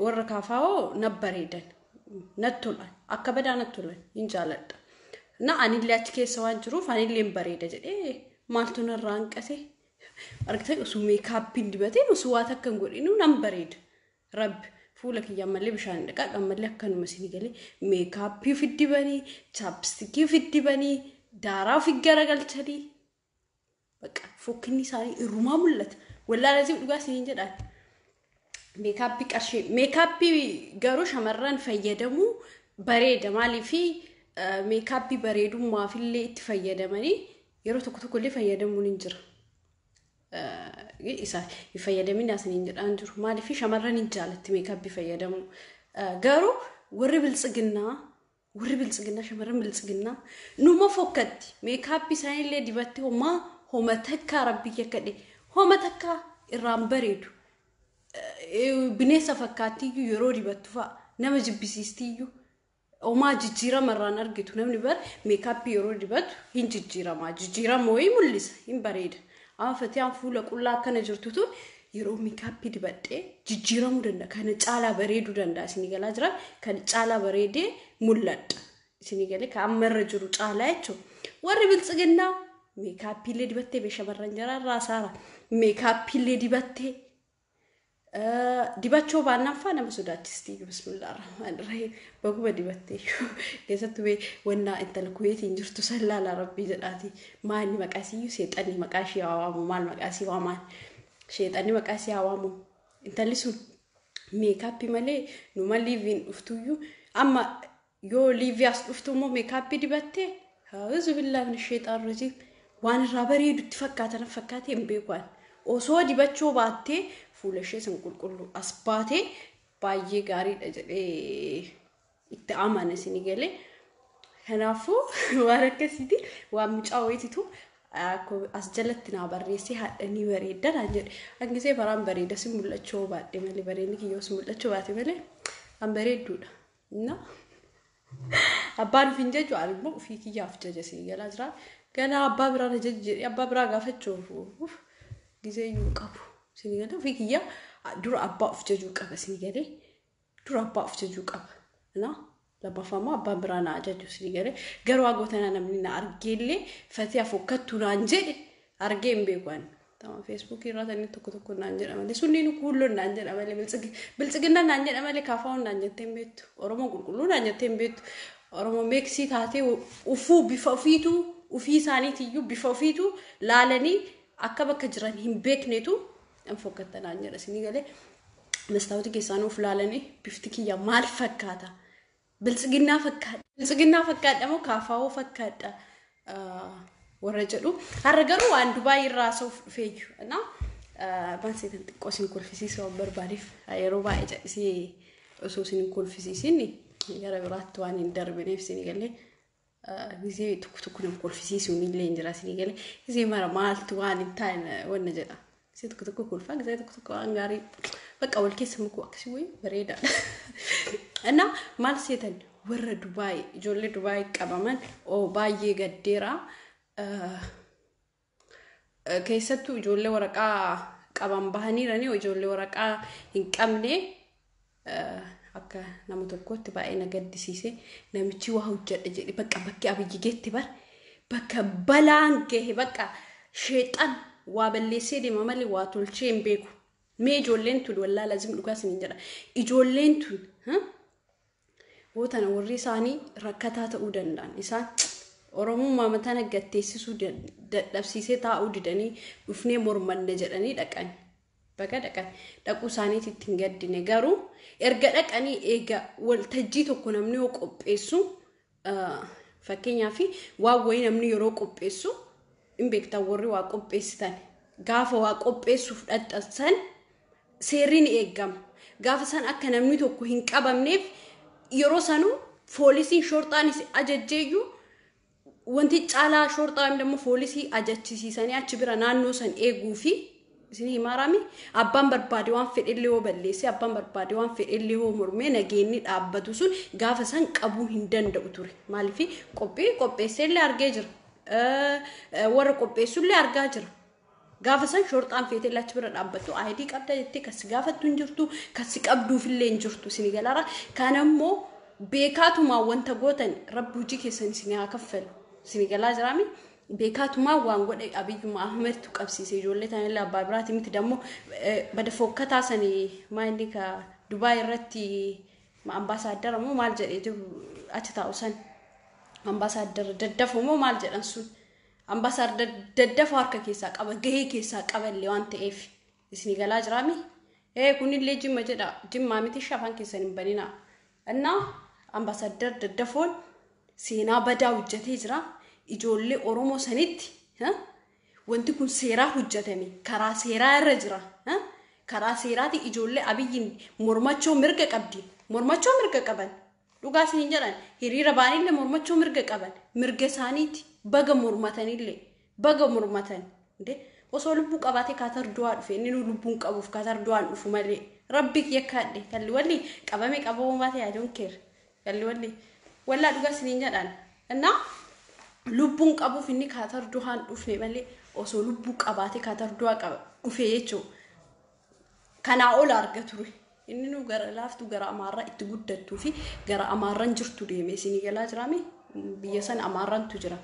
Warra kaafaa'oo na bareedan, natti tolan, akka badaa natti tolan, hin jaaladha. Na anillee achi keessa waan jiruuf anillee hin bareeda jedhee maaltu narraa hanqate? Argitan, osoo meekaappiin dibateen, osoo waan takka hin godhinu nan bareeda. Rabbi fuula kiyya ammallee bishaan hin dhiqadhu, ammallee akkanuma isinii galee meekaappii ofi dibanii, chapstickii ofi dibanii, daaraa ofi garagalchanii. Bakka fokkinni isaanii irrumaa mul'ata. Wallaahi dhugaa isiniin jedhaan. Meekaappii qarshii meekaappii garuu shamarran fayyadamuu bareeda. Maaliifi meekaappii bareedummaafillee itti fayyadamanii yeroo tokko tokko illee fayyadamuun hin jira. Isa hin fayyadamin asiniin jedhaan jiru. Maaliif shamarran hin jaalatti meekaappii fayyadamuu. Garuu warri biltsiginnaa, shamarran biltsiginnaa numa fokkatti. Meekaappii isaaniillee dibatti homaa homa takkaa, rabbii kekkadhe, homa takkaa irraan bareedu. Bineensa fakkaattiyyuu yeroo dibattu fa'a nama jibbisiistiyyuu, homaa jijjiirama irraan argitu. Namni bar meekaappii yeroo dibatu hin jijjiirama, jijjiirama wayii mul'isa, hin bareeda. Amma fatiyaan fuula qullaa akkana jirtutu yeroo meekaappii dibadhee jijjiiramuu danda'a, kana caalaa bareeduu danda'a. Isinii galaa jira? Kan caalaa bareedee mul'adha isinii galee, kan amma irra jiru caalaa jechuudha. Warri biltsiginnaa meekaappiillee dibattee bee, shamarran jara irraa saara meekaappiillee dibattee dibachuu baannaan faa nama sodaachisti. Bismillah ar-Rahmaan Rahim. Baguma dibattee, keessattuu bee wannaa intala Kuweetiin jirtu san laala, rabbii jedhaati. Maali maqaa isiyyuu? Seexanni maqaa ishee haa waamu, maal maqaa isii waamaan, sheexanni maqaa isii haa waamu. Intalli sun meekaappii malee numa liiviin dhuftuyyuu, amma yoo liivii as dhuftu immoo meekaappii dibattee, أعوذ بالله من الشيطان الرجيم, waan irraa bareedutti fakkaatan fakkaatee hin beeku. Osoo dibachuu baattee fuula ishee san qulqulluu as baatee baay'ee gaariidha jedhee itti amana, isinii galee. Kanaafuu waan akkasiiti, waan mucaa wayiititu as jalatti naa barreessee, haadha ni bareedda naan jedhe. Hangisee baraan bareeda si mul'achuu baadhe malee, bareedni kiyyoo si mul'achuu baate malee an bareedduudha. Na abbaan of hin jaju, ani immoo ofii kiyyaaf jaja, isinii galaa jira. Ganaa abbaa biraa na jaji jedhee abbaa biraa gaafachuuf gizee iyyuu hin qabu. Isinii galee, ofii kiyyaa dura abbaa of jajuu qaba, isinii galee, dura abbaa of jajuu qaba. Na lammaffaa immoo abbaan biraa na ajaju, isinii galee. Garuu hagootanaa namni na argeellee fatii afokkattuu naan jedhe argee hin beeku ani. Tama Feesbuukii irraa tanii tokko tokko naan jedha malee, sunniin kuulloon naan jedha malee, biltsiginna naan jedha malee, kaafaa'uun naan jettee hin beektu. Oromoon qulqulluu naan jettee hin beektu. Oromoo meeksii taatee ufuu bifa ofiitu, ufii isaaniitiyyuu bifa ofiitu laalanii akka bakka jiran hin beeknetu hin fokkatta naan jedha, isinii galee. Mastaawwatii keessaan of laalanii bifti kiyya maal fakkaata? Biltsiginnaa fakkaadha. Biltsiginnaa fakkaadha moo kaafaa'oo fakkaadha? Warra jedhu. Har'a garuu waan Dubaay irraa haasa'uuf dhufeeyyu. Na maal seetan, xiqqoo isin kolfisiisuu waan barbaadeef, yeroo baay'ee callisee osoo isin hin kolfisiisin gara biraatti waan hin darbineef, isin galee, gisee tokko tokko nama kolfisiisuun illee hin jira, isin galee. Gisee mara maaltu waan hin taane wanna jedha. Gisee tokko tokko kolfaa, gisee tokko tokko waan gaarii bakka wal keessa mukuu akkasii wayii bareedaadha. Innaa maal seetan, warra Dubaay, ijoollee Dubaay qabaman oo baay'ee gaddeera. Keessattuu ijoollee waraqaa qaban bahaniiranii, ijoollee waraqaa hin qabne akka nama tokkotti baay'ee na gaddisiise. Namichi waa hojjedha jedhe bakka bakki Abiyyi geetti bar bakka balaan gahe, bakka sheexan waa balleessee deema malee waa tolchee hin beeku. Mee ijoolleen tun, wallaa lazim dhugaa isiniin jedha. Ijoolleen tun hoo tana warri isaanii rakkataa ta'uu danda'an. Isaan Oromummaa mataa naggatteessisuu dadhabsiisee taa'uu didanii dhufnee mormanne jedhanii dhaqan. Baga dhaqan, dhaquu isaaniitti ittiin gaddine, garuu erga dhaqanii eega waltajjii tokko namni yoo qopheessu, fakkeenyaaf waan wayii namni yeroo qopheessu hin beektan, warri waa qopheessitan gaafa waa qopheessuuf dhaxxansan seerri ni eegama. Gaafa san akka namni tokko hin qabamneef yeroo sanuu foolisiin shoorxaanis ajajjeeyyuu, wanti caalaa shoorxaa immoo foolisii ajachisiisanii achi bira naannoo san eeguu fi isin himaarami, abbaan barbaade waan fedhellee yoo balleesse, abbaan barbaade waan fedhellee yoo mormee, nageenyi dhaabbatu sun gaafa san qabuu hin danda'u ture. Maaliif qophii qopheesseellee argee jira. Warra qopheessullee argaa jira. Gaafa san shorxaan feetee lachi bira dhaabbattu ID qabda jettee kasi gaafattu hin jirtu, kasi qabduufillee hin jirtu isin galaara. Kanammoo beekaatumaa wanta gootan rabbi hojii keessan isin haa kaffalu. Isin galaa jiraami. Beekaatumaa waan godhe Abiyyuma Ahmedtu qabsiise ijoollee tanillee abbaa biraati miti dammoo bada fokkataa sanii maa inni ka Dubaay irratti ambaasaaddara moo maal jedhee jiru achi taa'u san ambaasaaddara daddafoo moo maal jedhan sun ambaasaaddara daddafoo harka keessaa qaba gahee keessaa qaballee waan ta'eef isin galaa jiraami. Kunillee jimma jedha jimmaa miti afaan keessan hin baninaa. Innaa ambaasaaddara daddafoon seenaa badaa hojjetee jira. Ijoollee Oromoo sanitti wanti kun seeraa hojjetame karaa seeraa irra jira. Karaa seeraati ijoollee Abiyyiin mormachoo mirga qabdi. Mormachoo mirga qaban. Dhugaa isin jedhan hiriira baanillee mormachoo mirga qaban. Mirga isaaniiti. Baga mormatanillee. Baga mormatan. Osoo lubbuu qabaatee kaatar du'aa dhufe inni nu lubbuun qabuuf kaatar du'aan dhufu malee. Rabbi yakkaadhe kalli walli qabame qabamuu baate I don't care. Kalli walli wallaa dhugaa isin jedhan. Innaa lubbuun qabuuf inni kaatar du'aan dhufne malee osoo lubbuu qabaatee kaatar du'aa qaba dhufe jechuudha. Kanaa ol arga ture. Inni nu gara laaftu gara Amaarraa itti guddattuu fi gara Amaarran jirtu deeme isinii galaa jiraame biyya sana Amaarrantu jira.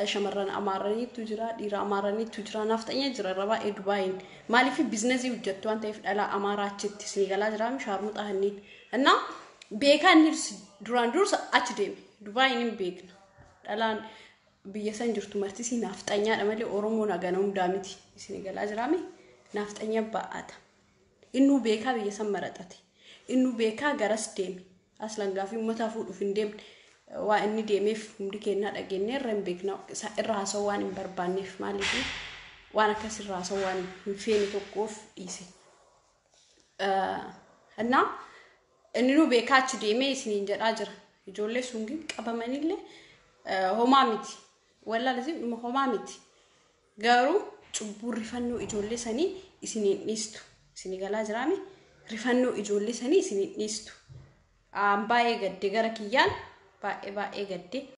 Shamarran Amaarraniitu jira, dhiira Amaarraniitu jira, naaftanya jira irra baay'ee Dubaayin. Maaliif biizinasii hojjettu waan ta'eef dhalaa Amaaraa achitti isinii galaa jiraame shaarmuxaa hanniin. Innaa beekaa inni duraan dursa achi deeme. Dubaayin hin beekna. Dhalaan biyya san jirtu martisii naafxanyaadha malee Oromoon hagana hundaa miti. Isinii galaa jiraame naaftanya baa'ata. Innuu beekaa biyya san maraxate. Innuu beekaa garas deeme. Aslan gaafii uummataa fuudhuuf hin deemne. Waa inni deemeef hundi kennaa dhageenye irra hin beekna. Irra haasa'uu waan hin barbaanneef maaliif waan akkas irra haasa'uu waan hin feene tokkoof dhiise. Innaa inni nu beekaa achi deemee isiniin jedhaa jira. Ijoollee sun qabamanillee homaa miti. Wallaalisi homaa miti. Garuu cubbuu rifannoo ijoollee sanii isiniin dhiistu. Isinii galaa jiraame rifannoo ijoollee sanii isiniin dhiistu. Baay'ee gadde gara kiyyaan baay'ee baay'ee gadde.